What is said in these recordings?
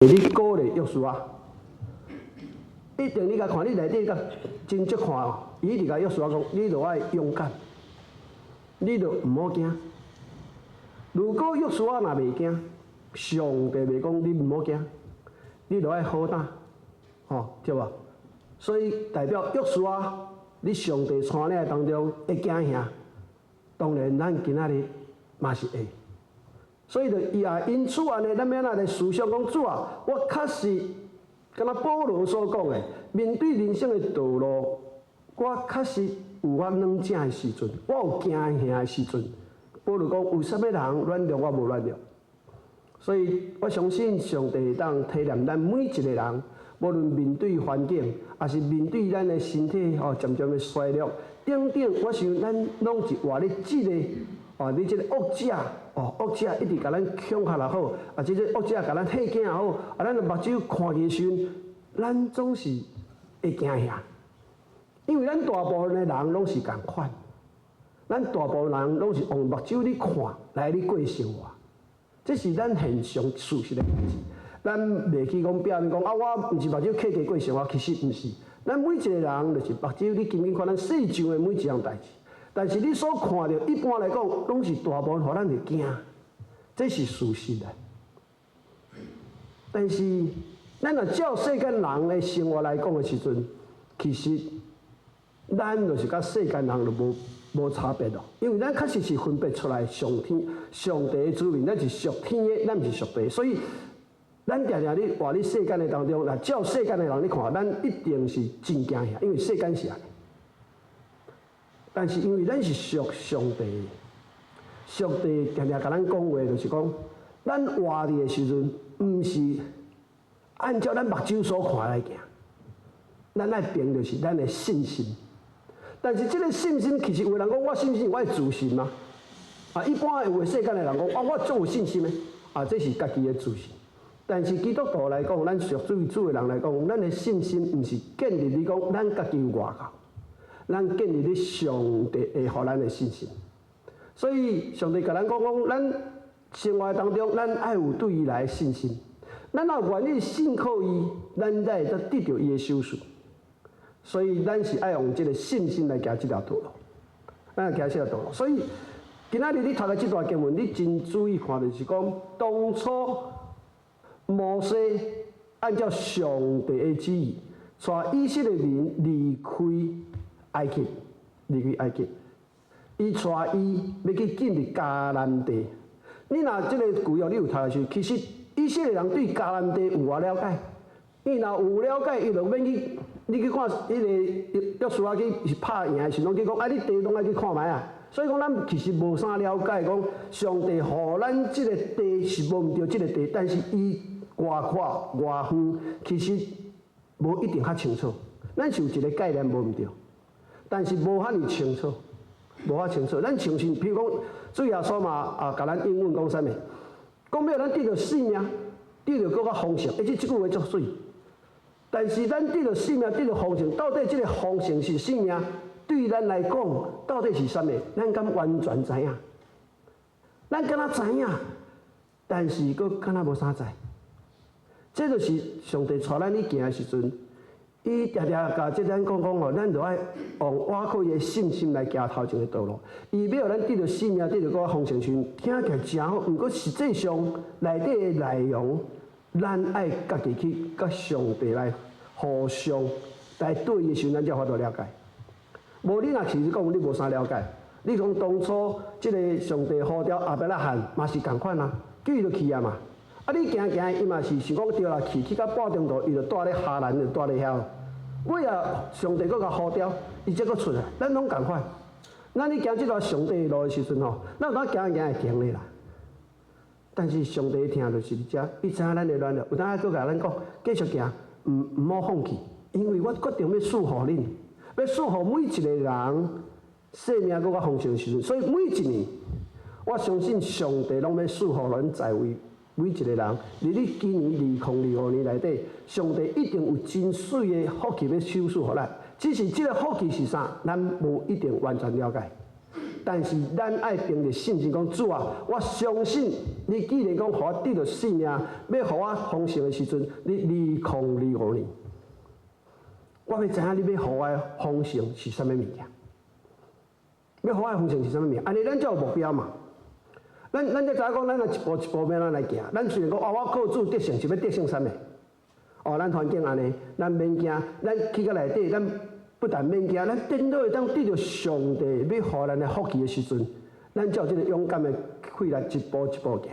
咧鼓勵約書亞，一定你共看，你內底共真足看哦。伊一直共約書亞講，你著愛勇敢，你著毋好驚。如果約書亞若袂驚，上帝袂講你毋好驚，你著愛好膽，吼，對無？所以代表約書亞，佇上帝帶領當中會驚嚇，當然咱今仔日嘛是會。所以就伊也因此按呢，咱欲按怎來思想講，主啊，我確實敢若保羅所講的，面對人生的道路，我確實有我軟正的時陣，我有驚嚇的時陣。保羅講，有啥物人軟弱，我無軟弱。所以我相信上帝會當體諒咱每一個人，無論面對環境，抑是面對咱的身體吼漸漸的衰弱等等，我想咱攏是活佇這个哦，佇這个惡者哦，惡者一直共咱恐嚇也好，啊，這個惡者共咱嚇驚也好，啊，咱的目睭看見的時陣，咱總是會驚嚇，因為咱大部分的人攏是仝款，咱大部分人攏是用目睭咧看來咧過生活，這是咱現象事實的代誌。咱袂去講表面講啊，我毋是目睭瞌起過生活，其實毋是。咱每一個人就是目睭，你緊緊看咱世上的每一項代誌。但是你所看著，一般來講，攏是大部分予咱會驚，這是事實啊。但是，咱若照世間人的生活來講的時陣，其實咱就是佮世間人就無差別咯。因為咱確實是分別出來上天上帝的子民，咱是屬天的，咱毋是屬地，所以咱定定咧活佇世間的當中，若照世間的人咧看，咱一定是真驚嚇，因為世間是按呢。但是因為咱是屬上帝的，上帝定定共咱講話，就是講，咱活佇的時陣，毋是按照咱目睭所看來行，咱愛憑就是咱的信心。但是這个信心，其實有的人講我信心，我會自信嗎？啊，一般有的世間的人講，啊，我足有信心的，啊，這是家己的自信。但是基督徒來講，咱屬主主的人來講，咱的信心毋是建立佇講咱家己有偌夠。咱建立佇上帝會予咱的信心，所以上帝共咱講講，咱生活當中，咱愛有對伊來的信心。咱若願意信靠伊，咱才會當得著伊的賞賜。所以咱是愛用這个信心來行這條道路，咱來行這條道路。所以今仔日你讀的這段經文，你真注意看，就是講當初摩西按照上帝的旨意，帶以色列民離開埃及，離開埃及，伊帶伊欲去進入迦南地。你若這个舊約你有讀的時，其實以色列人對迦南地有偌了解？伊若有了解，伊就免去。你去看彼个約書亞去是拍贏的時，攏去講啊，你地攏愛去看覓啊。所以講，咱其實無啥了解，講上帝予咱這个地是無毋對，這个地，但是伊偌闊偌遠，其實無一定較清楚。咱是有一个概念無毋對，但是無遐爾清楚，無遐清楚。咱相信，比如講，主耶穌嘛啊，共咱應允講啥物？講欲予咱得著性命，得著閣較豐盛，而且這句話足媠。但是咱得著性命，得著豐盛，到底這个豐盛是性命，對咱來講到底是啥物？咱敢完全知影？咱敢若知影，但是閣敢若無啥知。這就是上帝帶咱去行的時陣，伊定定共這咱講講吼，咱著愛用倚靠伊的信心來行頭前的道路。伊欲予咱得著性命，得著閣較豐盛時陣，聽起來誠好。毋過實際上內底的內容，咱愛家己去佮上帝來互相來對的時陣，咱才有法度了解。無你若其實講你無啥了解，你講當初這个上帝呼召亞伯拉罕嘛是仝款啊，叫伊就去啊嘛。啊，你行行，伊嘛是想講對啦，去去到半中途，伊就蹛咧哈蘭，就蹛咧遐。尾仔上帝閣共呼召，伊才閣出來。咱攏仝款。咱咧行這條上帝的路的時陣吼，咱有當行行會停咧啦。但是上帝疼就是佇遮，伊知影咱的軟弱，有當閣共咱講，繼續行，毋好放棄，因為我決定欲賜予恁，欲賜予每一個人生命閣較豐盛的時陣，所以每一年，我相信上帝攏欲賜予咱在位每一個人，佇你今年2025年內底，上帝一定有真媠的福氣欲賞賜予咱。只是這个福氣是啥，咱無一定完全了解。但是咱愛憑著信心講，主啊，我相信你既然講予我得著性命，欲予我豐盛的時陣，你2025年，我欲知影你欲予我的豐盛是啥物物件？欲予我的豐盛是啥物物件？按呢咱才有目標嘛。咱才知影講，咱若一步一步欲按怎來行。咱雖然講哦，我靠主得勝是欲得勝啥物？哦，咱環境按呢，咱免驚，咱去到內底，咱不但免驚，咱顛倒會當得著上帝欲予咱的福氣的時陣，咱才有這个勇敢的氣力，一步一步行。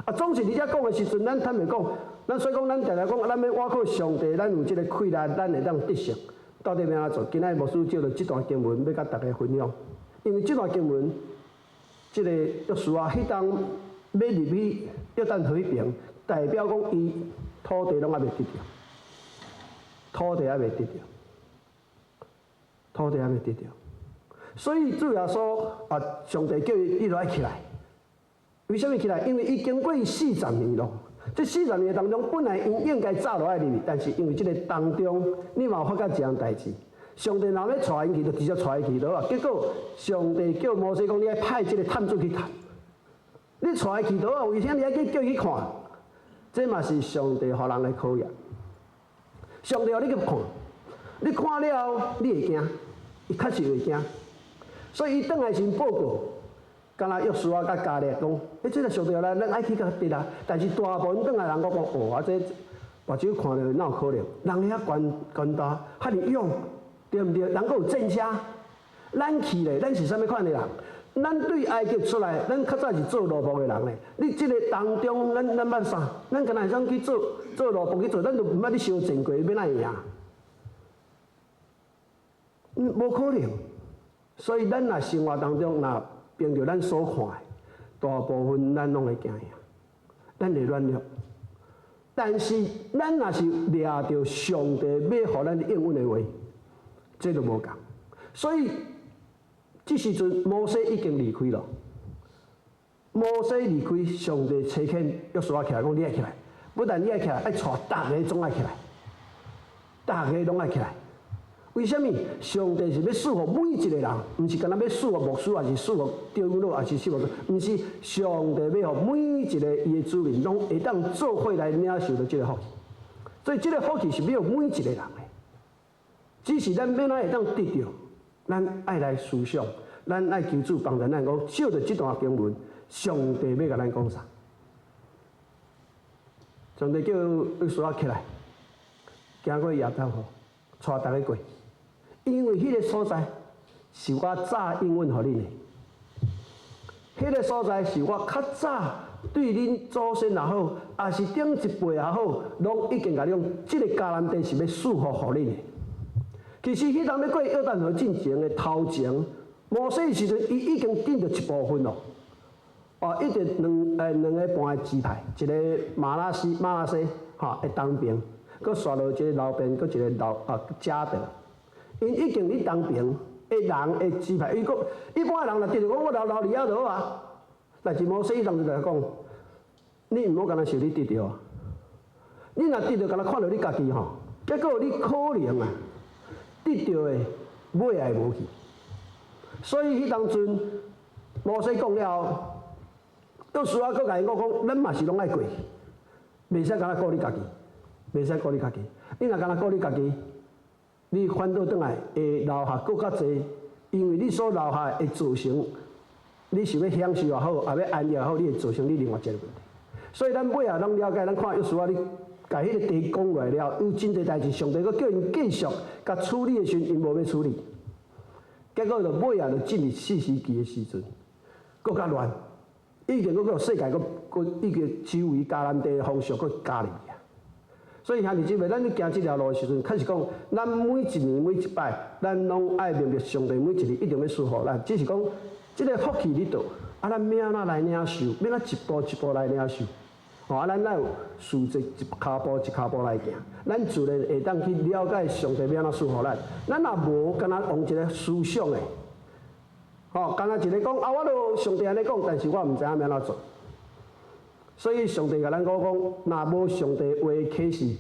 啊，總是佇遮講的時陣，咱坦白講，咱所以講，咱定定講，咱欲倚靠上帝，咱有這个氣力，咱會當得勝。到底欲按怎做？今仔日牧師借著這段經文，欲佮大家分享。因為這段經文，這个約書亞彼當欲入去約旦河彼爿，代表講伊土地攏猶未得著，土地猶未得著，土地猶未得著。所以主耶穌啊，上帝叫伊，你著愛起來。為啥物起來？因為伊經過四十年咯。這四十年當中，本來𪜶應該早就愛入去，但是因為這个當中，你嘛有發覺一項代誌，上帝若欲帶𪜶去，就直接帶𪜶去就好啊。結果上帝叫摩西講，你愛派這个探子去探，你帶伊去就好啊，為啥你愛去叫伊去看？這嘛是上帝予人的考驗。上帝予你去看，你看了後，你會驚，伊確實會驚。所以伊轉來時報告，敢若約書亞佮迦勒講，欸，這个上帝予咱，咱愛去共得啊。但是大部分轉來人閣講，哦，啊這目睭看著哪有可能？人遐懸懸大，遐爾勇，對毋對？人閣有戰車，咱去咧，咱是啥物款的人？咱對埃及出來，咱較早是做奴僕的人咧。你這个當中，咱捌啥？咱敢若會使去做做奴僕去做，咱就毋捌咧相戰過，欲按怎會贏？無可能。所以咱若生活當中，若憑著咱所看的，大部分咱攏會驚贏，咱會軟弱。但是咱若是掠著上帝欲予咱應允的話，這就無仝。所以這時陣摩西已經離開了。摩西離開，上帝差遣約書亞起來講：你愛起來，不但你愛起來，愛帶逐个總愛起來，逐个攏愛起來。為啥物？上帝是欲賜予每一个人，毋是干焦欲賜予牧師，抑是賜予長老，抑是賜予，毋是上帝欲予每一个伊的子民，攏會當做伙來領受著這个福氣。所以這个福氣是欲予每一个人的，只是咱欲按怎會當得著，咱愛來思想，咱愛求主幫助咱講，借著這段經文，上帝欲共咱講啥？上帝叫約書亞起來，行過約旦河，帶逐家過。因為彼个所在是我早應允予恁的，彼个所在是我較早對恁祖先也好，抑是頂一輩也好，攏已經共你講，這个迦南地是欲賜福予恁的。其實彼當欲過約旦河進前的頭前，摩西的時陣，伊已經得著一部分咯。哦，一直兩個半的支派，一个瑪拿西吼的東邊，閣煞落一个流便，閣一个流啊迦得。𪜶已經佇東邊的人的支派，伊講一般的人若得著講我留留佇遐就好啊。但是摩西伊當陣就講，你毋好干焦想你得著啊！你若得著，干焦看著你家己吼，結果你可能啊得著的尾仔會無去。所以彼當陣摩西講了後，約書亞閣共𪜶講講，咱嘛是攏愛過去，袂使干焦顧你家己，袂使顧你家己。你若干焦顧你家己，你反倒轉來會留下閣較濟，因為你所留下會造成，你想欲享受也好，抑欲安逸也好，你會造成你另外一个問題。所以咱尾仔攏了解，咱看約書亞你共彼个地講落來了，有真濟代誌，上帝閣叫𪜶繼續共處理的時陣，𪜶無欲處理，結果就尾仔就進入士師記的時陣，閣較亂，已經閣閣世界閣閣已經周圍迦南地的風俗閣加入去啊。所以兄弟姊妹，咱咧行這條路的時陣，確實講，咱每一年每一擺，咱攏愛明白上帝每一日一定欲賜予咱，只是講這个福氣佇佗，啊，咱欲按怎來領受，欲按怎一步一步來領受，吼啊，咱愛有實際一跤步一跤步來行，咱自然會當去了解上帝欲按怎賜予咱。咱若無，干焦用一个思想的，吼，干焦一个講啊，我都上帝按呢講，但是我毋知影欲按怎做。所以上帝共咱講講，若無上帝話啟示，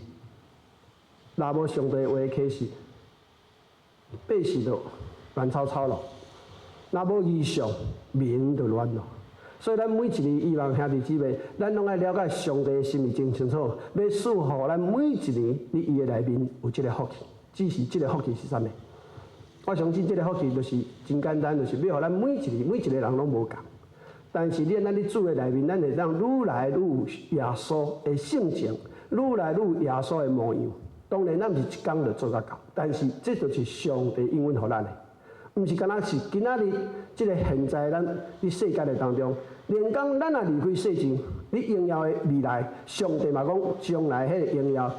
若無上帝話啟示，百姓就亂糟糟咯。若無異象，民就亂咯。所以咱每一个希望兄弟姊妹，咱攏愛了解上帝的心意真清楚，欲賜予咱每一年佇伊的內面有這个福氣。只是這个福氣是啥物？我相信這个福氣就是真簡單，就是欲予咱每一年每一个人攏無仝。但是你咱佇主的內面，咱會當愈來愈有耶穌的性情，愈來愈有耶穌的模樣。當然，咱毋是一工就做甲到，但是這就是上帝應允予咱的，毋是干焦是今仔日這个現在咱佇世界的當中，連講咱若離開世上，你榮耀的未來，上帝嘛講將來彼个榮耀，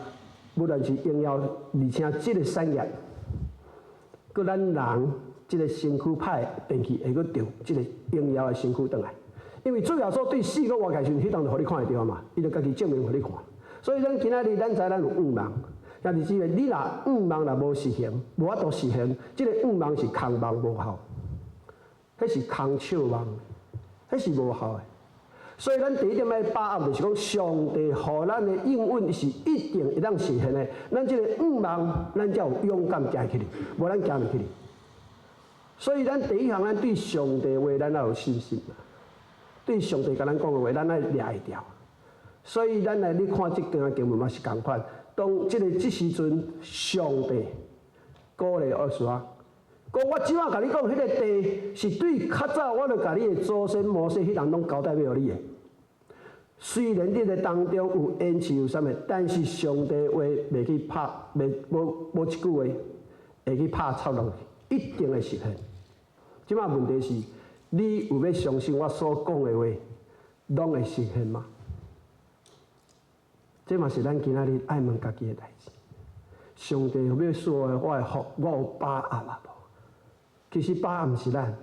無論是榮耀，而且這個產業，閣咱人這个身軀歹變去，會閣著這個榮耀的身軀轉來。因為主耶穌對死閣活起來時陣，彼當就予你看會著嘛，伊就家己證明予你看。所以咱今仔日咱知咱有向望。兄弟姊妹，你若向望若無實現，無法度實現，這个向望是空望無效，彼是空笑望，彼是無效的。所以咱第一點愛把握，就是講上帝予咱的應允是一定會當實現的。咱這个向望，咱才有勇敢行起去，無咱行袂起去。所以咱第一項，咱對上帝話，咱愛有信心。對上帝共咱講的話，咱愛掠會牢。所以咱來你看這段經文嘛是仝款。當這个這時陣，上帝鼓勵約書亞，講我這馬共你講，彼个地是對較早我就共你的祖先摩西彼人攏交代欲予你的。雖然你的當中有延遲有啥物，但是上帝話袂去拍，袂無無一句話會去拍插落去，一定會實現。這馬問題是，你有欲相信我所講的話，攏會實現嗎？這嘛是咱今仔日愛問家己的代誌。上帝欲賜予我的福，我有把握啊無？其實把握毋是咱，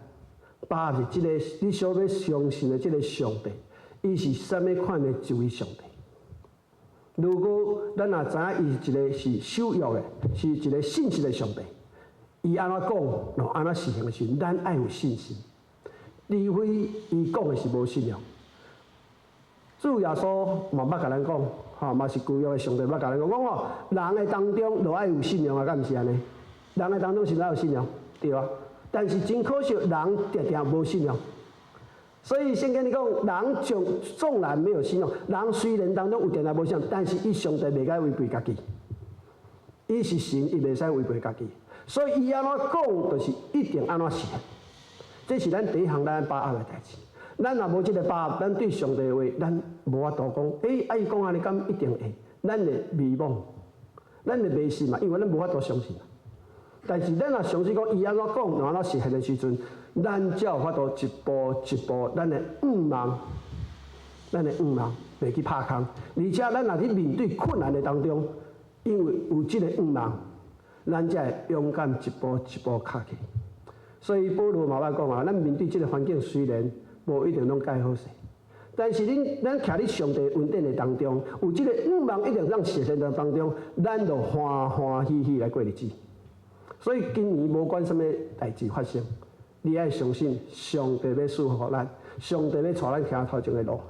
把握是這个你所欲相信的這个上帝，伊是啥物款的一位上帝？如果咱若知影伊是一个是守約的，是一个信實的上帝，伊按怎講，就按怎實行的時陣，咱愛有信心。除非伊講的是無信用。主耶穌嘛捌共咱講，吼嘛是舊約的上帝捌共咱講，講吼人的當中就愛有信用啊，敢毋是按呢？人的當中是毋是愛有信用？對啊。但是真可惜，人定定無信用。所以聖經裡講，人縱縱然沒有信用，人雖然當中有定定無信用，但是伊上帝袂使違背家己。伊是神，伊袂使違背家己。所以伊按怎講，就是一定按怎實現。這是咱第一項咱把握的代誌。咱若無這个把握，咱對上帝的話，咱無法度講。欸，啊伊講按呢，敢一定會？咱會迷惘，咱會迷信嘛，因為咱無法度相信。但是咱若相信講伊按怎講，就按怎實現的時陣，咱才有法度一步一步，咱的向望，咱的向望袂去拍空。而且咱若佇面對困難的當中，因為有這个向望，咱才會勇敢一步一步踏去。所以保羅嘛捌講啊，咱面對這个環境雖然無一定攏蓋好勢，但是恁咱徛佇上帝恩典的當中，有這个向望一定當實現的當中，咱就歡歡喜喜來過日子。所以今年無管啥物代誌發生，你愛相信上帝欲賜福咱，上帝欲帶咱行頭前的路。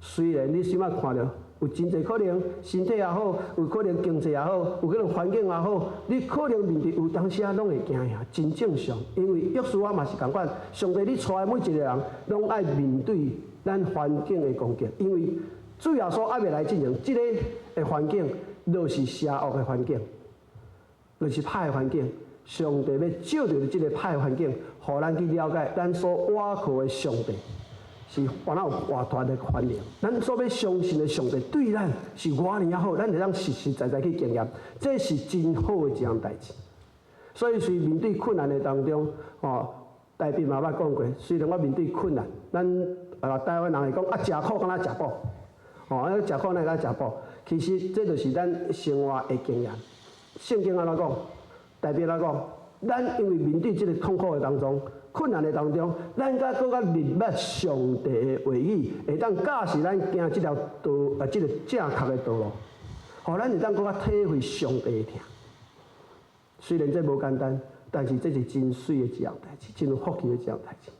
雖然你這馬看著有真濟可能身體也好，有可能經濟也好，有可能環境也好，你可能面對有當時仔攏會驚嚇，真正常。因為約書亞嘛是仝款，上帝你帶的每一個人攏愛面對咱環境的攻擊，因為主耶穌猶未來之前，這个的環境就是邪惡的環境，就是歹的環境。上帝欲藉著這个歹環境，予咱去了解咱所倚靠的上帝是有哪有偌大的權能。咱所欲相信的上帝對咱是偌爾仔好，咱會當實實在在去經驗，這是真好的一項代誌。所以，雖面對困難的當中，吼，大衛嘛捌講過，雖然我面對困難，咱台灣人會講啊，食苦敢若食補，吼，啊，食苦哪會當食補？其實這就是咱生活的經驗。聖經按怎講？大衛按怎講，咱因為面對這个痛苦的當中、困難的當中，咱才閣較認捌上帝的話語，會當教示咱行這條道啊，這个正確的道路，予咱會當閣較體會上帝的疼。雖然這無簡單，但是這是真媠的一項代誌，真有福氣的一項代誌。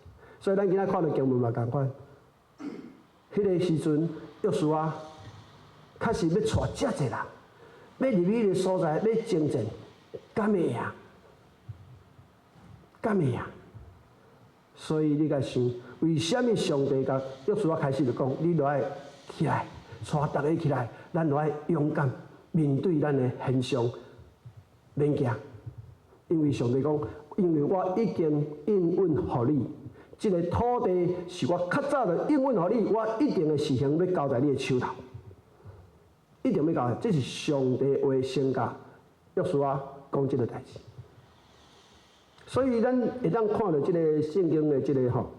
所以咱今仔看著經文嘛仝款，彼个時陣約書亞確實欲帶遮濟人，欲入去彼个所在，欲征戰。敢會贏？敢會贏？所以你共想，為啥物上帝共約書亞開始就講，你著愛起來，帶逐家起來，咱著愛勇敢面對咱的現象，免驚，因為上帝講，因為我已經應允予你，這个土地是我較早就應允予你，我一定會實行欲交在你的手頭，一定欲交，這是上帝話先共約書亞講這个代誌。所以咱會當看著這个聖經的這个吼，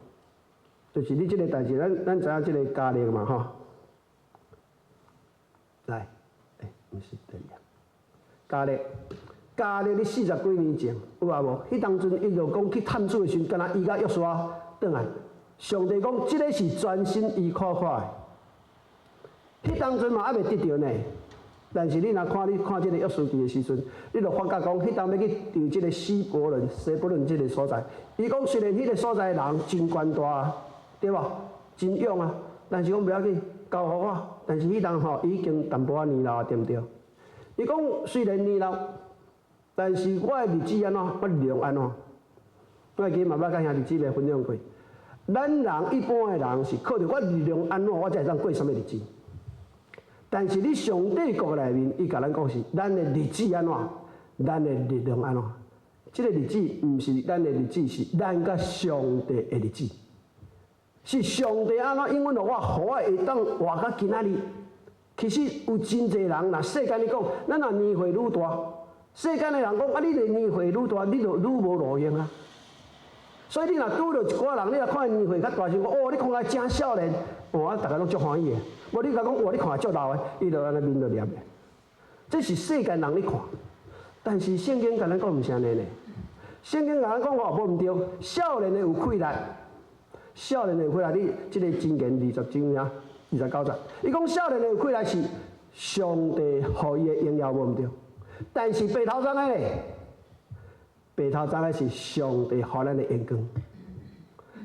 就是你這个代誌，咱知影這个迦勒嘛吼。來，欸，毋是這裡啊，迦勒，迦勒佇四十幾年前有啊無？彼當陣伊就講去探子的時陣，敢若伊佮約書亞轉來，上帝講這个是專心依靠我的。彼當陣嘛猶未得著呢。但是你若看你看這个約書記的時陣，你就發覺講，彼當欲去佇這个希伯崙、西伯崙這个所在，伊講雖然彼个所在的人真權大，對無？真勇啊，但是講袂要緊，交予我。但是彼當吼已經淡薄仔年老，對毋對？伊講雖然年老，但是我的日子按怎，我力量按怎？我會記嘛捌佮兄弟姊妹分享過，咱人一般的人是靠著我力量按怎，我才會當過啥物日子。但是佇上帝國內面，伊共咱講是，咱的日子按怎，咱的力量按怎？這个日子毋是咱的日子，是咱佮上帝的日子。是上帝按怎應允予我，予我會當活到今仔日。其實有真濟人，若世間咧講，咱若年歲愈大，世間的人講啊，你的年歲愈大，你就愈無路用啊。所以你若拄著一寡人，你若看伊年歲較大時，講哦，你看伊誠少年，哦，啊，逐家攏足歡喜的。無你共講，哇，你看足老的，伊就按呢面就躡的。這是世間人咧看，但是聖經共咱講毋是按呢呢。聖經共咱講吼，無毋對，少年的有氣力，少年的有氣力，你這个箴言二十章遐29節，伊講少年的有氣力是上帝予伊的榮耀，無毋對。但是白頭鬃的咧，白頭鬃的是上帝予咱的榮光，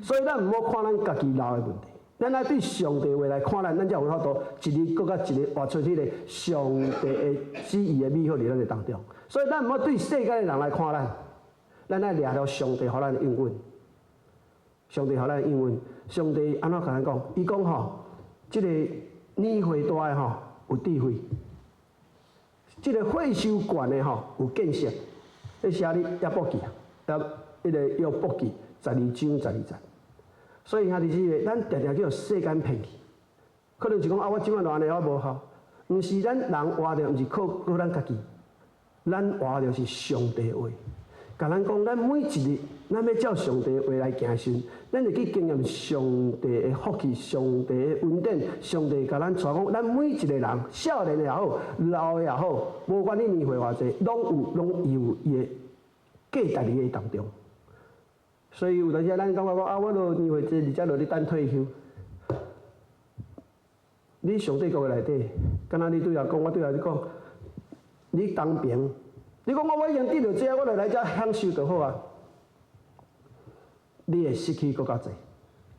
所以咱毋好看咱家己老的問題，咱愛對上帝話來看咱，咱才有法度一日閣較一日活出彼个上帝的旨意的美好佇咱的當中。所以咱毋好對世間的人來看咱，咱愛掠著上帝予咱的應允。上帝予咱的應允，上帝按怎共咱講？伊講吼，這个年歲大的吼有智慧，這个歲數懸的吼有見識。咧寫佇約伯記啊，約彼个約伯記12章12節。所以兄弟姊妹，咱定定叫世間騙去，可能是講啊，我這擺按呢我無效，毋是咱人活著，毋是靠靠咱家己，咱活著是上帝話。共咱講，咱每一日，咱欲照上帝話來行時，咱會去經驗上帝的福氣、上帝的恩典、上帝共咱帶講，咱每一个人，少年的也好，老的也好，無管你年歲偌濟，攏有伊的價值佇咧當中。所以有當時咱感覺講啊，我都年歲濟，而且落咧等退休。你上帝國的內底，敢若你對遐講，我對遐你講，你當兵。你講我已經得著這，我就來遮享受就好啊。你會失去閣較濟，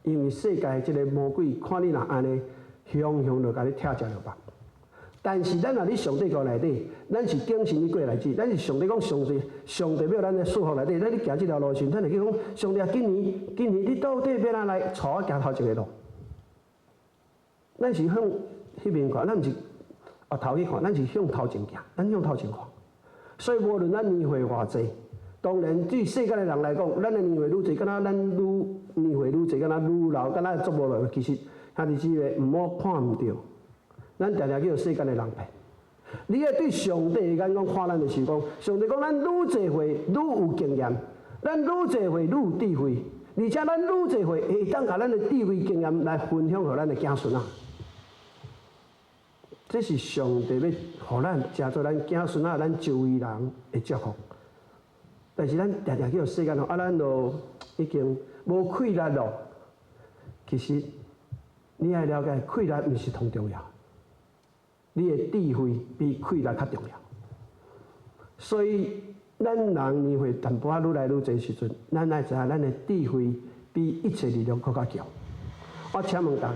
因為世界這个魔鬼看你若按呢，雄雄就共你拆食著吧。但是咱若佇上帝國內底，咱是謹慎去過日子，咱是上帝講上帝，上帝欲咱的祝福內底，咱咧行這條路時，咱會去講上帝啊，今年今年你到底欲按怎來帶我行頭一个路？咱是向彼邊看，咱毋是回頭去看，咱是向頭前行，咱向頭前看。所以無論咱年歲偌濟，當然對世間的人來講，咱的年歲愈濟，敢若咱愈年歲愈濟，敢若愈老，敢若足無路。其實兄弟姊妹毋好看毋著，咱定定叫世間的人騙。你愛對上帝的眼光看咱的時講，上帝講咱愈濟歲愈有經驗，咱愈濟歲愈有智慧，而且咱愈濟歲會當共咱的智慧經驗來分享予咱的子孫仔。這是上帝欲予咱，成做咱子孫仔、咱周圍人的祝福。但是咱定定叫世間啊，咱都已經無氣力咯。其實你愛了解，氣力毋是上重要，你的智慧比氣力較重要。所以咱人年歲淡薄仔愈來愈濟時陣，咱愛知影咱的智慧比一切力量閣較強。我請問大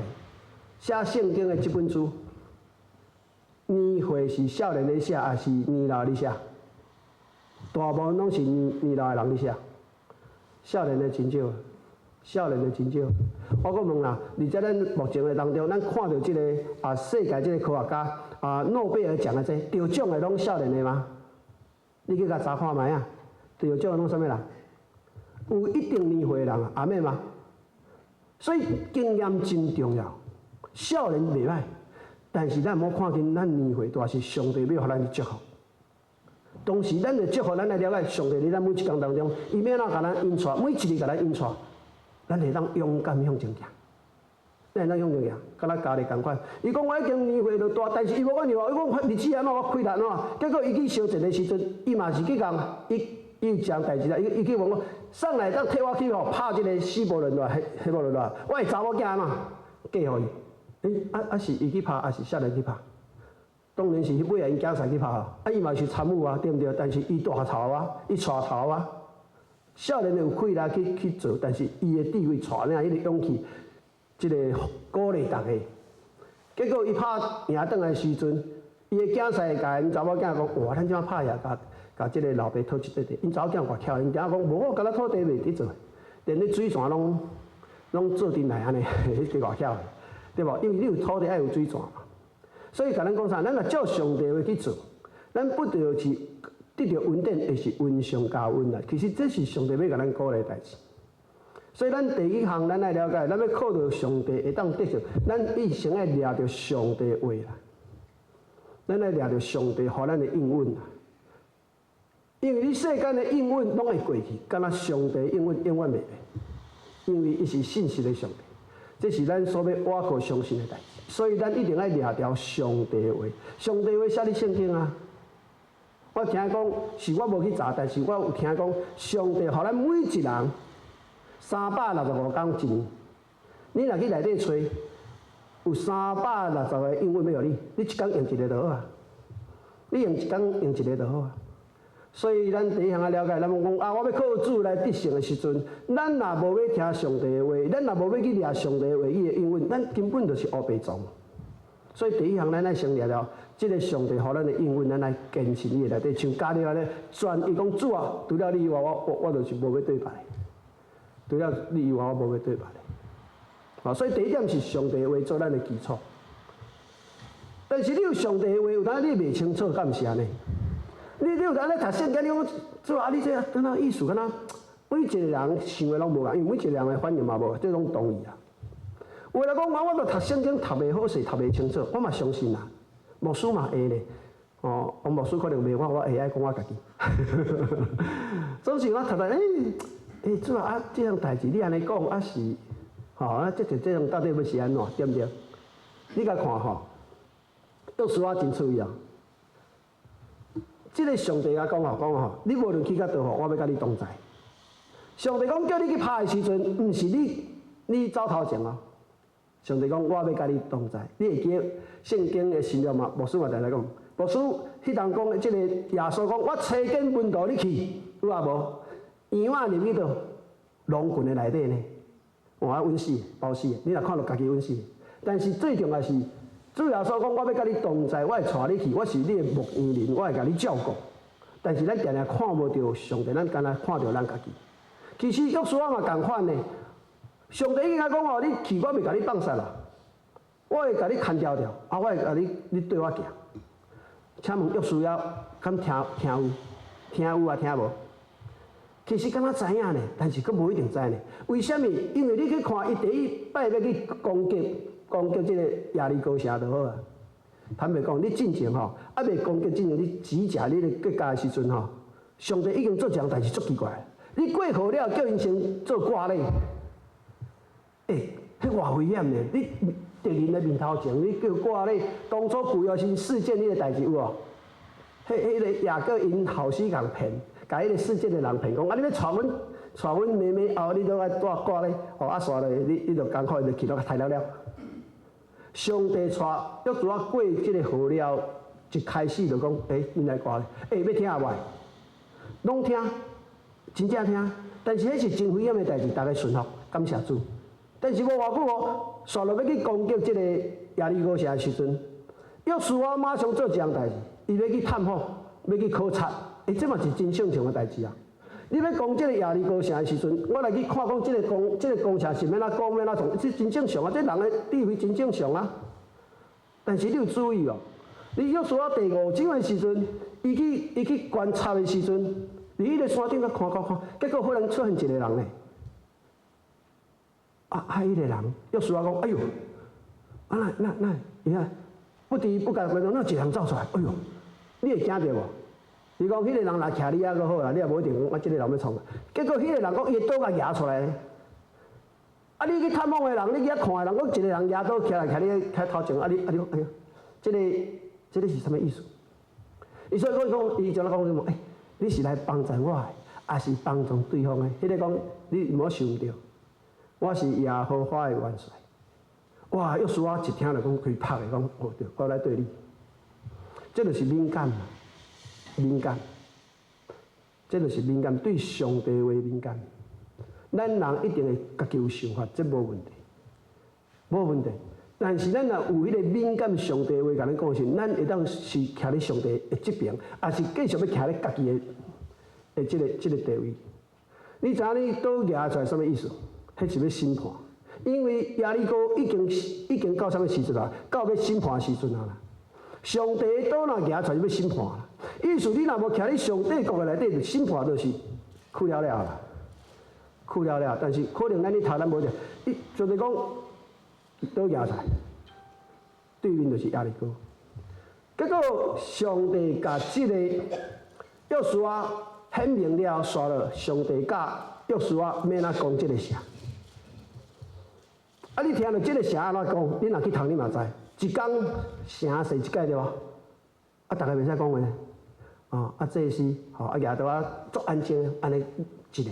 家，寫聖經的這本書，年歲是少年咧寫，抑是年老咧寫？大部分攏是年老的人咧寫，少年的真少。少年的真少。我閣問啦，而且咱目前的當中，咱看著這個啊，世界這個科學家啊，諾貝爾獎的這得獎的攏少年的嗎？你去共查看覓啊？得獎的攏啥物人？有一定年歲的人啊，阿們嗎？所以經驗真重要。少年袂歹，但是咱毋好看輕咱年歲大是上帝欲予咱去祝福。同時，咱的祝福，咱來了解上帝佇咱每一工當中，伊欲按怎共咱引帶，每一日共咱引帶，咱會當勇敢向前行。咱會當向前行，敢若家己仝款。伊講我已經年歲都大，但是伊無管伊話，伊講日子按怎我氣力按怎，結果伊去相戰的時陣，伊嘛是去共伊伊有一項代誌啦，伊伊去問我，啥人會當替我去吼拍這個希伯崙落，希伯崙落，我的查某囝按怎嫁予伊？欸，啊啊是伊去拍，抑是少年去拍？當然是彼尾仔𪜶囝婿去拍啊！啊，伊嘛是參與啊，對毋對？但是伊帶頭啊，伊帶頭啊。少年有氣力去去做，但是伊的智慧帶領彼個勇氣，這個鼓勵大家。結果伊拍贏轉來時陣，伊的囝婿共𪜶查某囝講：哇，咱這擺拍贏，共共這個老爸討一塊地。𪜶查某囝偌巧，𪜶定講無，我敢若土地袂佇做，連咧水泉攏攏做陣來按呢，彼個偌巧的，對無？因為你有土地愛有水泉嘛。所以共咱講啥？咱若照上帝話去做，咱不著是得著恩典，會是恩上加恩啦。其實這是上帝欲共咱鼓勵的代誌。所以咱第一項，咱愛了解，咱欲靠著上帝會當得著，咱必先愛掠著上帝話啦。咱愛掠著上帝予咱的應允啦。因為你世間的應允攏會過去，敢若上帝應允永遠袂變，因為伊是信實的上帝。這是咱所欲倚靠相信的代誌。所以咱一定愛掠著上帝的話，上帝話寫佇聖經啊。我聽講是我無去查，但是我有聽講，上帝予咱每一人365工一年。你若去內底揣，有360個應允欲予你，你一工用一个就好啊。你用一工用一个就好啊。所以咱第一項愛了解，咱講啊，我欲靠主來得勝的時陣，咱若無欲聽上帝的話，咱若無欲去掠上帝的話語的應允，咱根本就是烏白撞。所以第一項，咱愛先掠著這个上帝予咱的應允，咱愛堅持佇內底，像迦勒按呢，全伊講主啊，除了你以外，我我我就是無欲對別的。除了你以外，我無欲對別的。啊，所以第一點是上帝的話做咱的基礎。但是你有上帝的話，有當你袂清楚，敢毋是按呢？你有當咧讀聖經，你講主啊，你這敢若意思敢若每一個人想的攏無仝，因為每一個人的反應嘛無，這攏同意啊。有的人講，我我都讀聖經讀袂好勢，讀袂清楚，我嘛相信啦。牧師嘛會咧，哦，王牧師可能袂我，我會愛講我家己。總是我讀讀，欸欸，主啊，啊，這項代誌你按呢講，啊是，吼，啊，這這這種到底欲是按怎，對毋對？你共看吼，約書亞真趣味啊。這个上帝共講吼，講吼，你無論去到佗吼，我欲佮你同在。上帝講叫你去拍的時陣，毋是你你走頭前哦。上帝講我欲佮你同在，你會記得聖經的新約嗎？牧師嘛定定講，牧師彼當講這个耶穌講，我差遣門徒你去，有啊無？羊仔入去佗狼群的內底呢，哇，穩死，包死！你若看著家己穩死。但是最重要是，主耶穌講，我欲佮你同在，我會帶你去，我是你的牧羊人，我會共你照顧。但是咱定定看無著上帝，咱干焦看著咱家己。其實約書亞嘛仝款呢。上帝已經講哦，你去我袂共你放殺啦，我會共你牽牢牢，啊，我會共你，你綴我行。請問約書亞敢聽聽有？聽有啊，聽無？其實敢若知影呢，但是閣無一定知呢。為啥物？因為你去看伊第一擺欲去攻擊攻擊這個耶利哥城就好啊。坦白講，你進前吼，猶未攻擊進前，你指甲你的國家的時陣吼，上帝已經做一項代誌足奇怪。你過河了，叫𪜶先做割禮。欸，彼偌危險呢！你敵人的面頭前，你叫割禮，當初舊約時示劍彼个代誌有無？彼彼个雅各𪜶後生共騙，共彼个示劍的人騙講，啊，你欲娶阮娶阮妹妹後，你都愛帶割禮，哦，啊，煞落你你就艱苦，就去落刣了了。上帝帶約書亞過這个河了，一開始就講，欸，恁來割禮，欸，欲聽無？攏聽，真正聽，但是彼是真危險的代誌，逐家順服，感謝主。但是無偌久哦，煞落欲去攻擊這个耶利哥城的時陣，約書亞馬上做一項代誌，伊欲去探訪，欲去考察，欸，這嘛是真正常的代誌啊！你欲攻這个耶利哥城的時陣，我來去看講這個攻城是欲按怎講，欲按怎創，這真正常啊！這人的智慧真正常啊。但是你有注意哦，你約書亞第五章的時陣，伊去觀察的時陣，佇彼个山頂佮看看看，結果忽然出現一個人咧。啊啊！彼个人，約書亞講：哎喲，啊那那那，伊看不知不覺當中，哪一個人走出來？哎喲，你會驚著無？伊講彼个人若徛你遐閣好啦，你也無一定講啊，這個人欲創。結果彼個人講伊的刀共舉出來。啊！你去探訪的人，你去遐看的人，講一個人舉刀徛來徛你遐頭前，啊你啊你講，哎喲，這個是啥物意思？伊所以講伊講，伊就咧講什麼？欸，你是來幫助我的，抑是幫助對方的？彼個講你毋好想毋著，我是耶和華的元帥。哇！約書亞一聽就講開拍的，講哦對，我來對你。這就是敏感嘛，敏感。這就是敏感，對上帝話敏感。咱人一定會家己有想法，這無問題，無問題。但是咱若有彼個敏感上帝話共咱講的時，咱會當是徛佇上帝的這邊，抑是繼續欲徛佇家己的這個地位？你知影你刀舉出來啥物意思？彼是欲審判，因為耶利哥已經到啥物時陣啊？到欲審判的時陣啊啦！上帝的刀若舉出來，就欲審判啦。意思你若無徛佇上帝國的內底，就審判就是去了了啦，去了了。但是可能咱咧讀咱無著，伊就是講刀舉出來，對面就是耶利哥。結果上帝共這個約書亞顯明了，煞落上帝教約書亞欲按怎攻這個城。啊！你聽著這個城按怎講？你若去讀，你嘛知。一工城洗一擺對無？啊，逐家袂使講話。哦，啊，祭司吼，啊，舉刀仔足安靜，按呢一个。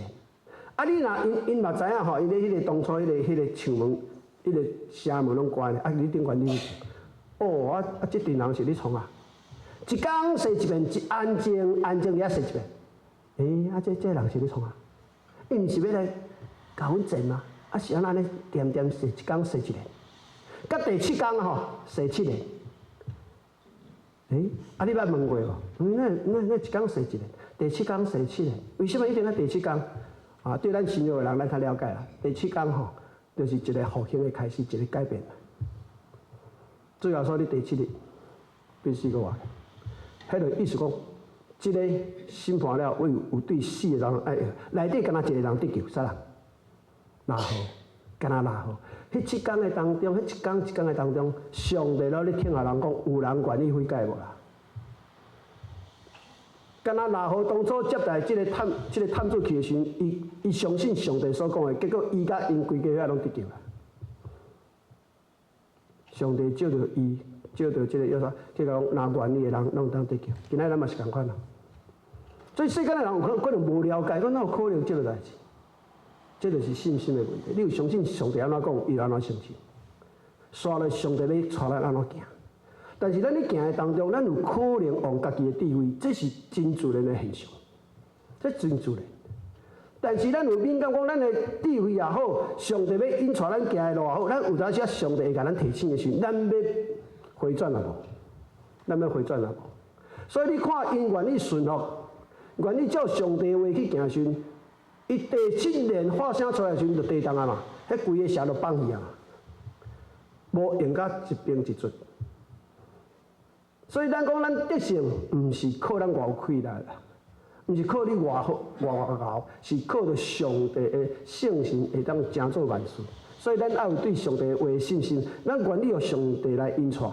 啊，你若𪜶嘛知影吼，𪜶咧彼個當初彼個牆門、彼個城門攏關的，啊，你頂懸你，哦，啊啊，這陣人是咧創啊？一工洗一遍，一安靜安靜遐洗一遍。欸，啊，這人是咧創啊？伊毋是欲來共阮戰嗎？啊，是按怎按呢恬恬洗一工洗一遍，到第七工吼洗七遍。欸，啊，你捌問過無？那那那一工洗一遍，第七工洗七遍，為什麼一定愛第七工？啊，對咱信仰的人，咱較了解啦。第七工吼，就是一個復興的開始，一個改變。主要說你第七日必須閣活。彼個意思講，這個審判了，有有對四個人，哎，內底敢若一個人得救，啥人？喇合，敢若喇合。彼七工的當中，彼一工一工的當中，上帝攏咧聽予人講，有人願意悔改無啦？敢若喇合當初接待這個探子去的時陣，伊相信上帝所講的，結果伊佮𪜶規家伙攏得救啦。上帝借著伊，借著這個約書，這個講若願意的人攏會當得救。今仔咱嘛是仝款啊。所以世間的人有可能無了解，講哪有可能這個代誌？這就是信心的問題。你有相信上帝按怎講，伊就按怎成就。煞來上帝欲帶咱按怎行？但是咱咧行的當中，咱有可能用家己的智慧，這是真自然的現象，這真自然。但是咱有敏感講，咱的智慧也好，上帝欲引帶咱行的路也好，咱有當時啊，上帝會共咱提醒的時陣，咱欲回轉抑無？咱欲回轉抑無？所以你看，𪜶願意順服，願意照上帝話去行時，伊第七連發聲出來的時陣就地動啊嘛，彼規个城就放去啊，無用甲一兵一卒。所以咱講咱得勝，毋是靠咱偌有氣力啦，毋是靠你偌好偌偌𠢕，是靠著上帝的聖神會當成做萬事。所以咱愛有對上帝話的信心，咱願意予上帝來引帶，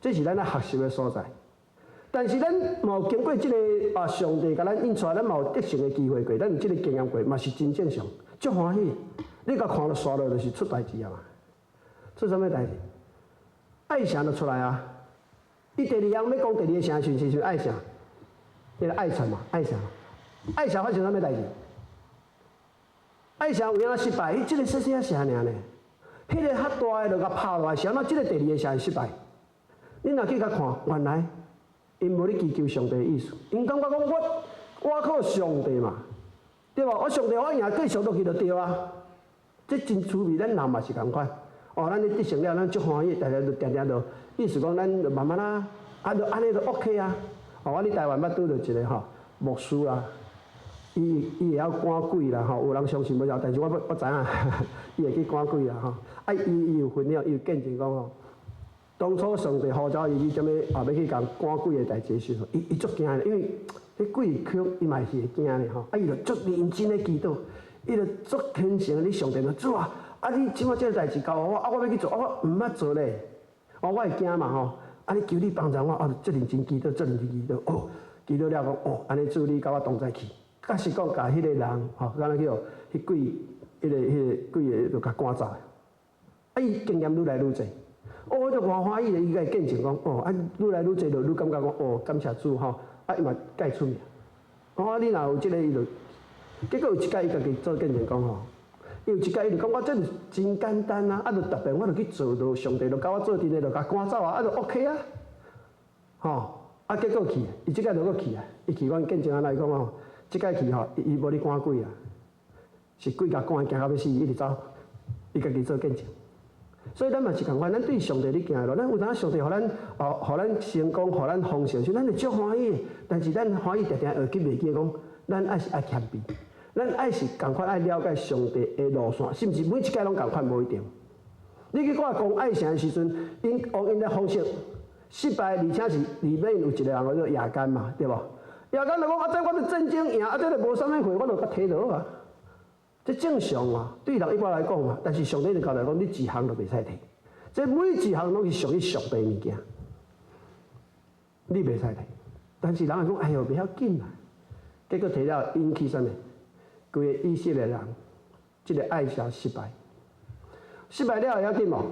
這是咱愛學習的所在。但是咱嘛有經過這個啊，上帝共咱引帶，咱嘛有得勝的機會過，咱有這個經驗過，嘛是真正常，足歡喜。你共看著煞落就是出代誌啊嘛，出啥物代誌？艾城就出來啊！伊第二項欲攻第二個城的時陣，是艾城，彼個艾城嘛，艾城，艾城發生啥物代誌？艾城為按怎失敗？伊這個細細仔城爾呢，彼個較大的就共拍落來，是按怎這個第二個城會失敗？你若去共看，原來𪜶無咧祈求上帝的意思，𪜶感覺講我靠上帝嘛，對無？我上帝我贏，繼續落去就對啊。這真趣味，咱人嘛是仝款。哦，咱咧得勝了，咱足歡喜，逐家就定定就意思講，咱就慢慢啊，啊，就按呢就 OK 啊。哦，我佇台灣捌拄著一個吼牧師啦，伊伊會曉趕鬼啦吼，有人相信無曉，但是我知影，伊會去趕鬼啦吼。啊，伊有分享，伊有見證講吼，當初上帝呼召伊去啥物啊，欲去共趕鬼的代誌時陣，伊足驚的，因為彼鬼強，伊嘛是會驚的吼。啊，伊就足認真咧祈禱，伊就足虔誠咧上帝講，主啊，啊你這擺這个代誌交予我，啊我欲去做，啊我毋捌做咧，哦我會驚嘛吼。啊你求你幫助我，啊足認真祈禱，足認真祈禱，哦，祈禱了講，哦，按呢主你佮我同在去。確實講，共彼個人吼，敢若叫彼鬼，彼個鬼的就共趕走。啊，伊經驗愈來愈濟，哦，我就偌歡喜咧，伊會見證講，哦，啊，愈來愈濟就愈感覺講，哦，感謝主吼，啊，伊嘛蓋出名。哦，你若有這個，伊就，結果有一擺伊家己做見證講吼，伊有一擺伊就感覺這真簡單啊，啊，就特別我就去做，就上帝就共我做陣的，就共趕走啊，啊，就 OK 啊，吼，啊，結果去，伊這擺就閣去啊，伊去阮見證按呢講吼。這擺去吼，伊無咧趕鬼啊，是鬼共趕，驚到欲死，一直走，伊家己做見證。所以咱嘛是仝款，咱對上帝咧行路，咱有當上帝予咱哦，予咱成功，予咱豐盛時，咱會足歡喜。但是咱歡喜定定會記袂記講，咱愛是愛謙卑，咱愛是仝款愛了解上帝的路線，是毋是每一擺攏仝款無一定。你去看攻艾城的時陣，𪜶用𪜶的方式失敗，而且是裡面有一個人叫做亞干嘛，對無？亞干就講啊，這我著戰爭贏，啊，這個無啥物貨，我就共提落啊。這正常嘛，對人一般來講嘛。但是上帝就交代講，你一項都袂使提，這每一項攏是屬於上帝物件，你袂使提。但是人會講，哎喲，袂要緊啦。結果提了引起啥物？規個以色列人，這個艾城失敗，失敗了會要緊無？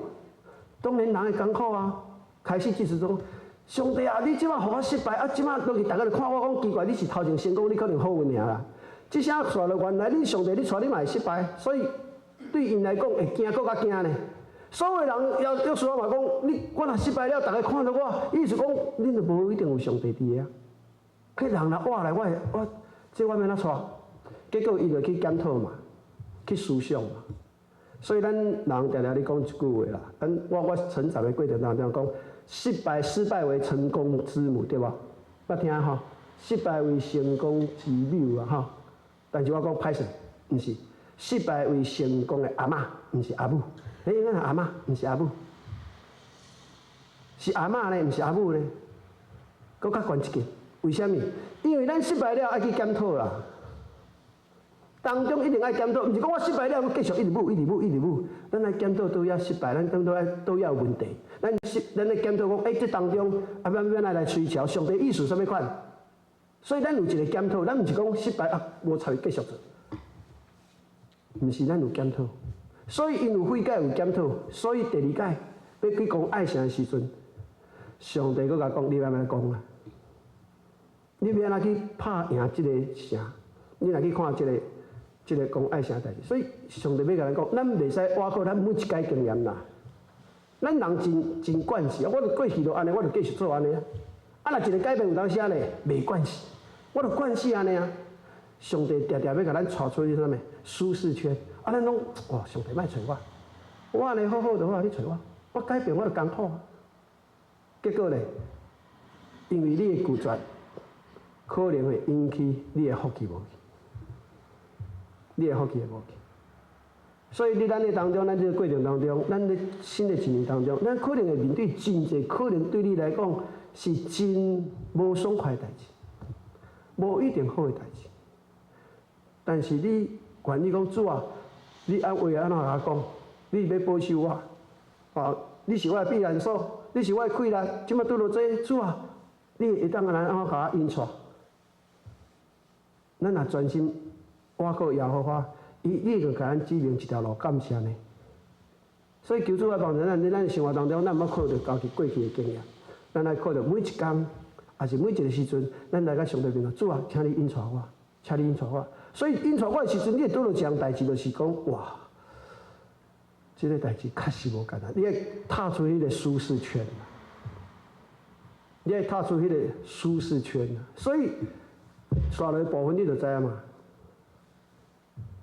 當然人會艱苦啊。開始就是講，上帝啊，你這擺予我失敗，啊，這擺落去，逐家就看我講奇怪，你是頭前成功，你可能好運爾啦。這聲煞落原來你上帝，你帶你嘛會失敗，所以對𪜶來講會驚閣較驚呢。所有人約約書亞嘛講，你我若失敗了，逐家看著我，意思講恁就無一定有上帝佇个啊。彼人若活來，我會我這我欲按怎帶？結果伊就去檢討嘛，去思想嘛。所以咱人定定咧講一句話啦，咱我成長的過程當中講，失敗為成功之母，對無？捌聽吼？失敗為成功之母啊，吼！但是我講歹勢，毋是失敗為成功的阿嬤，毋是阿母。欸，咱阿嬤，毋是阿母，是阿嬤呢，毋是阿母呢，閣較懸一級。為啥物？因為咱失敗了，愛去檢討啦。當中一定愛檢討，毋是講我失敗了，我繼續一直舞，一直舞，一直舞。咱愛檢討佗位失敗，咱檢討愛佗位有問題。咱咧檢討講，欸，這當中啊，欲欲按怎來推敲？上帝意思啥物款？所以咱有一個檢討，咱毋是講失敗啊，無插伊繼續做，毋是咱有檢討。所以𪜶有悔改有檢討，所以第二擺欲去攻艾城的時陣，上帝閣共講：你欲按怎講啊？你欲按怎去拍贏這個城？你若去看這個攻艾城代誌，所以上帝欲共咱講，咱袂使倚靠咱每一擺經驗啦。咱人真真慣勢，我著過去就按呢，我就繼續做按呢啊。啊，若一個改變有當時啊咧，袂慣勢，我著慣勢按呢啊。上帝定定欲共咱帶出去啥物舒適圈，啊，咱攏哇，上帝莫揣我，我按呢好好就好，你揣我，我改變我著艱苦啊。結果咧，因為你的拒絕，可能會引起你的福氣無去，你的福氣會無去。所以，佇咱的當中，咱這個過程當中，咱咧新的一年當中，咱可能會面對真濟可能對你來講是真無爽快的代誌，無一定好的代誌。但是你願意講主啊，你按話按怎共我講？你欲保守我，啊，你是我的避難所，你是我的氣力，這擺拄著這主啊，你會當按怎共我引帶？咱若專心倚靠耶和華，伊一定共咱指明一條路，感謝呢。所以求主來幫助咱，佇咱生活當中，咱毋好靠著家己過去的經驗，咱愛靠著每一工，抑是每一個時陣，咱來到上帝面前，主啊，請你引帶我，請你引帶我。所以引帶我的時陣，你會拄著一項代誌，就是講哇，這個代誌確實無簡單。你愛踏出彼個舒適圈，你愛踏出彼個舒適圈。所以，紲落部分你就知影嘛。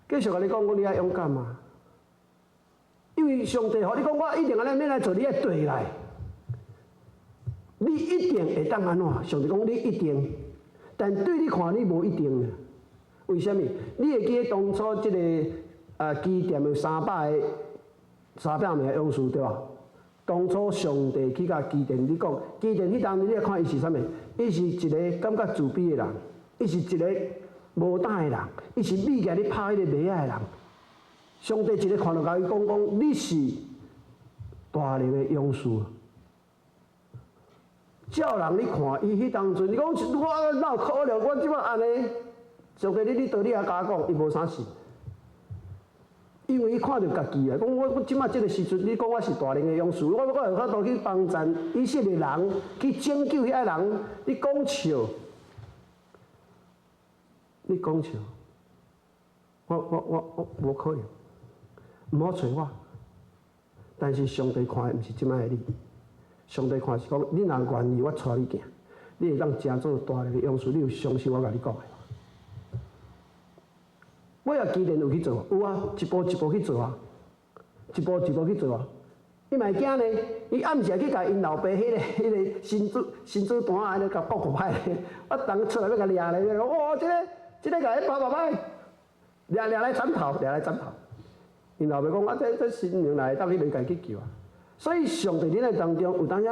繼續共你講，講你愛勇敢嘛。因為上帝予你講，我一定按呢欲來做，你愛綴來。你一定會當按怎？上帝講你一定，但對你看你無一定。為啥物？你會記得當初這个基甸有300個300名勇士對無？當初上帝去共基甸你講，基甸彼當時你來看伊是啥物？伊是一个感覺自卑的人，伊是一個無膽的人，伊是覕起來咧拍彼个馬仔的人。上帝一个看著共伊講講，你是大能的勇士。照人你看，伊彼當陣，你講我哪有可能？我這擺按呢？上帝你你倒你也共我講，伊無啥信。因為伊看著家己啊，講我這擺這个時陣，你講我是大能的勇士，我有法度去幫贊以色列人，去拯救遐人，你講笑，你講笑，我無可能，毋好揣我。但是上帝看的毋是這擺的你，上帝看是講，你若願意，我帶你行，你會當成做大能的勇士，你有相信我共你講的？尾仔基甸有去做，有啊，一步一步去做啊，一步一步去做啊。伊嘛會驚呢，伊暗時去共𪜶老爸彼个神主單仔，彼个共告五擺，我當出來欲共掠咧，哇，這个共伊拍五擺，掠掠來斬頭，掠來斬頭。𪜶老爸講啊，這神明來當去袂家己去救啊。所以上帝佇咱當中有當時，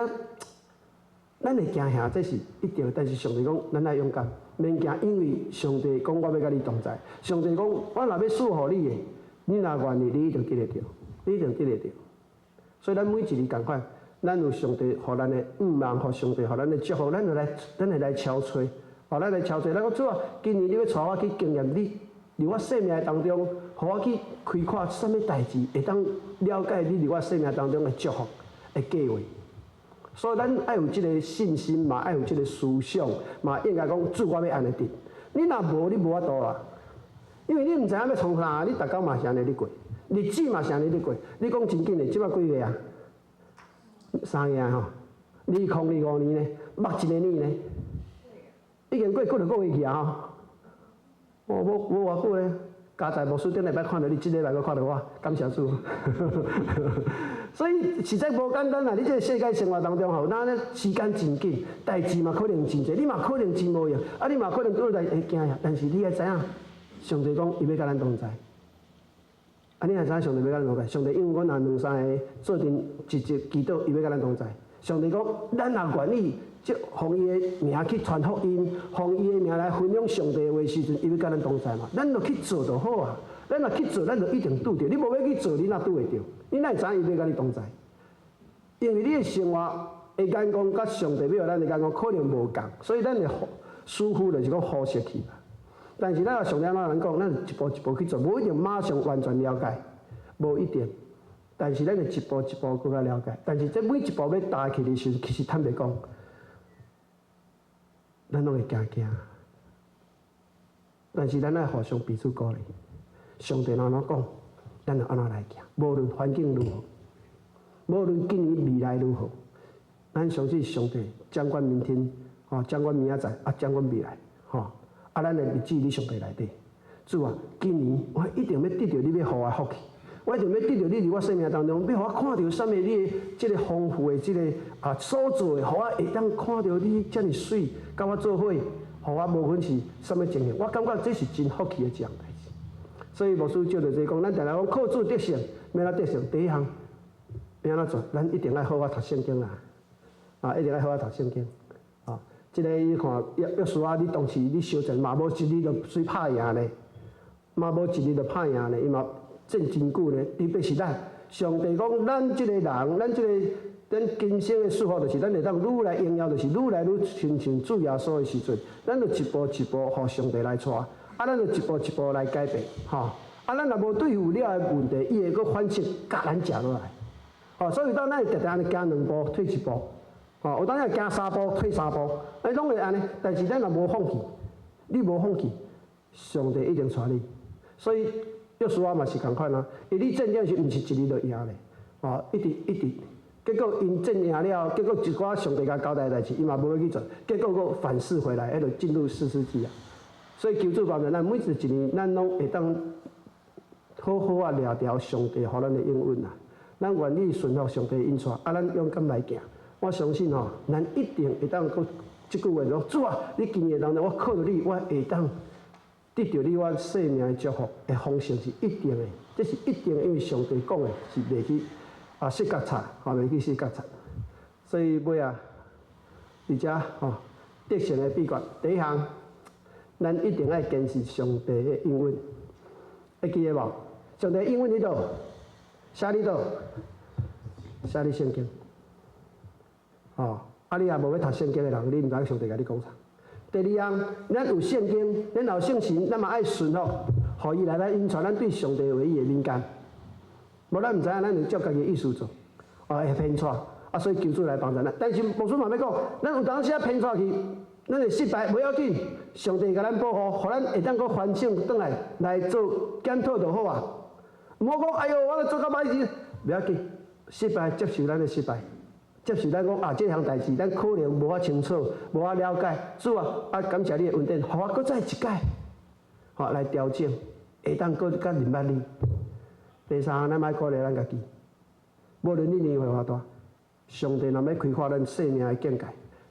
咱會驚嚇，這是一定。但是上帝講，咱愛勇敢。免驚，因為上帝講我欲佮你同在。上帝講，我若欲賜予你的，你若願意，你一定得會著，你一定得會著。所以咱每一日仝款，咱有上帝予咱的向望，予上帝予咱的祝福，咱就來，咱會來敲揣，哦，咱來敲揣。咱講主啊，今年你欲帶我去經驗你，佇我生命當中，予我去開闊啥物代誌，會當了解你佇我生命當中的祝福的計劃。所以咱愛有這个信心嘛，愛有這个思想嘛，應該講主我欲按呢得。你若無，你無法度啦。因為你毋知影欲創啥，你逐工嘛是按呢咧過，日子嘛是按呢咧過。你講真緊的，這擺幾月啊？3月啊吼，2025年呢，捌一个年呢，已經過幾落個月去啊吼。哦，無無偌久咧，加在牧師頂禮拜看著你，這禮拜閣看著我，感謝主。所以實在無簡單啊！你這个世界生活當中吼，咱咧時間真緊，代誌嘛可能真濟，你嘛可能真無閒，啊你嘛可能拄來會驚呀。但是你愛知影，上帝講伊欲佮咱同在。啊，你若知影上帝欲佮咱同在，上帝因為阮若兩三个做陣一直祈禱，伊欲佮咱同在。上帝講，咱若願意，即奉伊的名去傳福音，奉伊的名來分享上帝的話時陣，伊欲佮咱同在嘛？咱就去做就好啊！咱若去做，咱就一定拄著。你無欲去做，你哪拄會著？你哪會知影伊欲佮你同在？因為你的生活的眼光佮上帝欲予咱的眼光可能無仝，所以咱會疏忽，就是講忽視去。但是咱若上帝按怎講，咱一步一步去做，無一定馬上完全了解，無一定。但是咱會一步一步閣較了解。但是這每一步欲踏去的時陣，其實坦白講，咱攏會驚驚。但是咱愛互相彼此鼓勵。上帝按怎講，咱就按怎來行。無論環境如何，無論今年未來如何，咱相信上帝掌管明天，吼，掌管明仔載，啊，掌管未來，吼。啊，咱的日子佇上帝內底。主啊，今年我一定欲得著你欲予我的福氣，我一定欲得著你佇我生命當中，欲予我看著啥物你的這个豐富的這个所做的，予我會當看著你遮爾媠，佮我做伙，予我無論是啥物情形，我感覺這是真福氣的一項代誌。所以牧師照著這講，咱定定講靠主得勝，欲按怎得勝？第一項欲按怎做？咱一定愛好好讀聖經啦，啊，一定愛好好讀聖經。啊，這个你看約書亞，你當時你相戰嘛，無一日就隨拍贏咧，嘛無一日就拍贏咧，伊嘛戰真久咧。特別是咱，上帝講，咱這个人，咱這个咱今生的祝福，就是咱會當愈來榮耀，就是愈來愈親像主耶穌的時陣，咱就一步一步予上帝來帶，啊，咱就一步一步來改變，吼。啊，咱若無對付了的問題，伊會閣反擊，共咱食落來。吼，所以當咱會定定按呢行兩步，退一步。吼，有當時行三步，退三步，哎，攏會按呢。但是咱若無放棄，你無放棄，上帝一定帶你。所以約書亞嘛是仝款啊，伊咧戰爭時毋是一日就贏咧，吼，一直一直，結果𪜶戰贏了，結果一寡上帝共交代的代誌，伊嘛無欲去做，結果閣反噬回來，彼就進入士師記啊。所以求主幫助咱，每一年咱攏會當好好啊掠著上帝予咱的應允啊。咱願意順服上帝引帶，啊，咱勇敢來行。我相信吼，咱一定會當閣這句話講：主啊，你今年當中我靠著你，我會當得著你我生命的祝福的豐盛是一定的，這是一定的，因為上帝講的是袂去啊失覺察，吼袂去失覺察。所以尾仔，佇遮吼得勝的秘訣，第一項，咱一定愛堅持上帝的應允，會記得無？上帝應允佇佗？寫佇佗？寫佇聖經。吼，啊！你若無欲讀聖經的人，你毋知上帝共你講啥。第二項，咱有聖經，咱有聖神，咱嘛愛順服，予伊來來引導咱對上帝話語的敏感。無咱毋知影，咱會照家己的意思做，啊會偏錯，啊所以求主來幫助咱。但是牧師嘛欲講，咱有當時仔偏錯去，咱會失敗，無要緊，上帝共咱保護，予咱會當閣反省轉來來做檢討就好啊。毋好講，哎喲，我做較歹勢，袂要緊，失敗接受咱的失敗。接受咱講啊，這項代誌咱可能無法清楚，無法了解。主啊，啊感謝你的恩典，予我閣再一擺，吼來調整，會當閣較認捌你。第三，咱愛鼓勵咱家己，無論你年歲偌大，上帝若欲開闊咱生命的境界，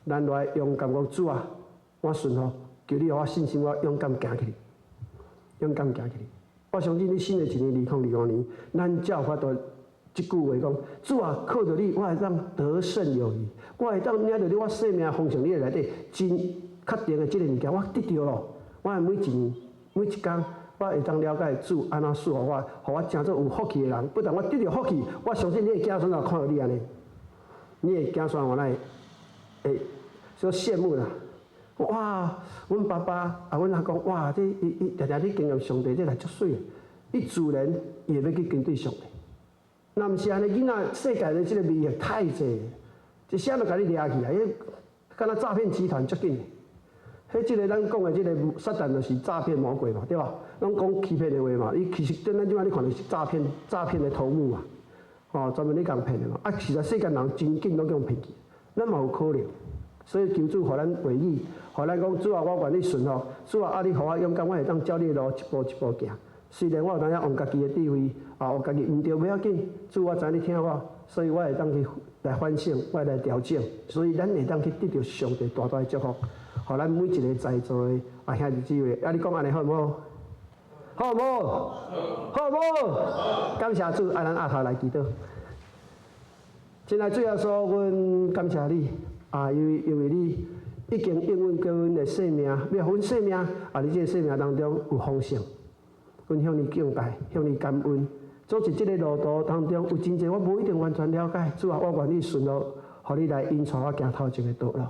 咱來勇敢講主啊，我順服，求你予我信心，我勇敢行去，勇敢行去。我相信你新的一年2025年，咱才有法度。這句話講，主啊，靠著你，我會當得勝有餘，我會當領著你，我生命豐盛你的內底，真確定的這个物件，我得著咯。我每一年、每一工，我會當了解主按怎賜予我，予我成做有福氣的人。不但我得著福氣，我相信你的子孫也看著你按呢，你的子孫我來會說羨慕啦。哇，阮爸爸啊，阮阿公，哇，這伊伊常常咧經驗上帝，這來足媠，伊自然伊會欲去跟隨上帝。若毋是按呢，囡仔世界的這个魅力太濟，一聲就共你掠去啊！彼敢若詐騙集團足緊的，彼這个咱講的這个撒旦就是詐騙魔鬼嘛，對吧？攏講欺騙的話嘛，伊其實等咱這擺你看就是詐騙，詐騙的頭目嘛，吼，專門咧共騙的嘛。啊，實在世間人真緊攏共騙去，咱嘛有可能。所以求主予咱話語，予咱講主啊，我願意順服，主啊，啊你予我勇敢，我會當照你的路一步一步行。雖然我有當時用家己的智慧，啊，有家己毋對，無要緊。主，我知你疼我，所以我會當去來反省，我會來調整。所以咱會當去得著上帝大大的祝福，予咱每一個在座的啊兄弟姊妹，啊，你講按呢好毋好？好毋好？好毋好？感謝主，啊，咱阿頭來祈禱。親愛主耶穌，阮感謝你，啊，因為因為你已經應允叫阮的生命，欲予阮生命，啊，佇這个生命當中有豐盛。阮向你敬拜，向你感恩。主佇這个路途當中，有真濟我無一定完全了解。主啊，我願意順路，予你來引帶我行頭前的道路。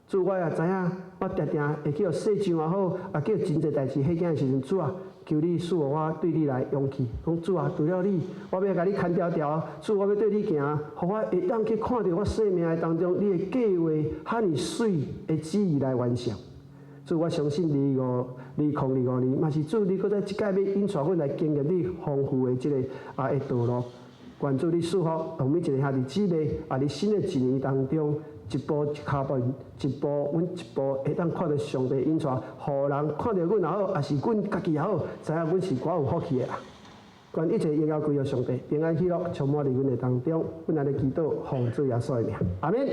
主，我也知影，我定定會去予世上也好，也去予真濟代誌嚇驚的時陣，主啊，求你賜予我對你來勇氣。講主啊，除了你，我欲共你牽牢牢。主，我欲對你行，予我會當去看著我生命的當中，你的計劃遐爾媠的旨意來完成。主，我相信2025年，嘛是主你閣再一擺欲引帶阮來經驗你豐富的這个啊的道路。願主你賜福，予每一个兄弟姊妹啊，佇新的一年當中，一步一跤步，一步阮一步會當看著上帝引帶，予人看著阮也好，抑是阮家己也好，知影阮是偌有福氣的啊！願一切榮耀歸予上帝，平安喜樂充滿佇阮的當中，阮按呢祈禱，奉主耶穌的名，阿們。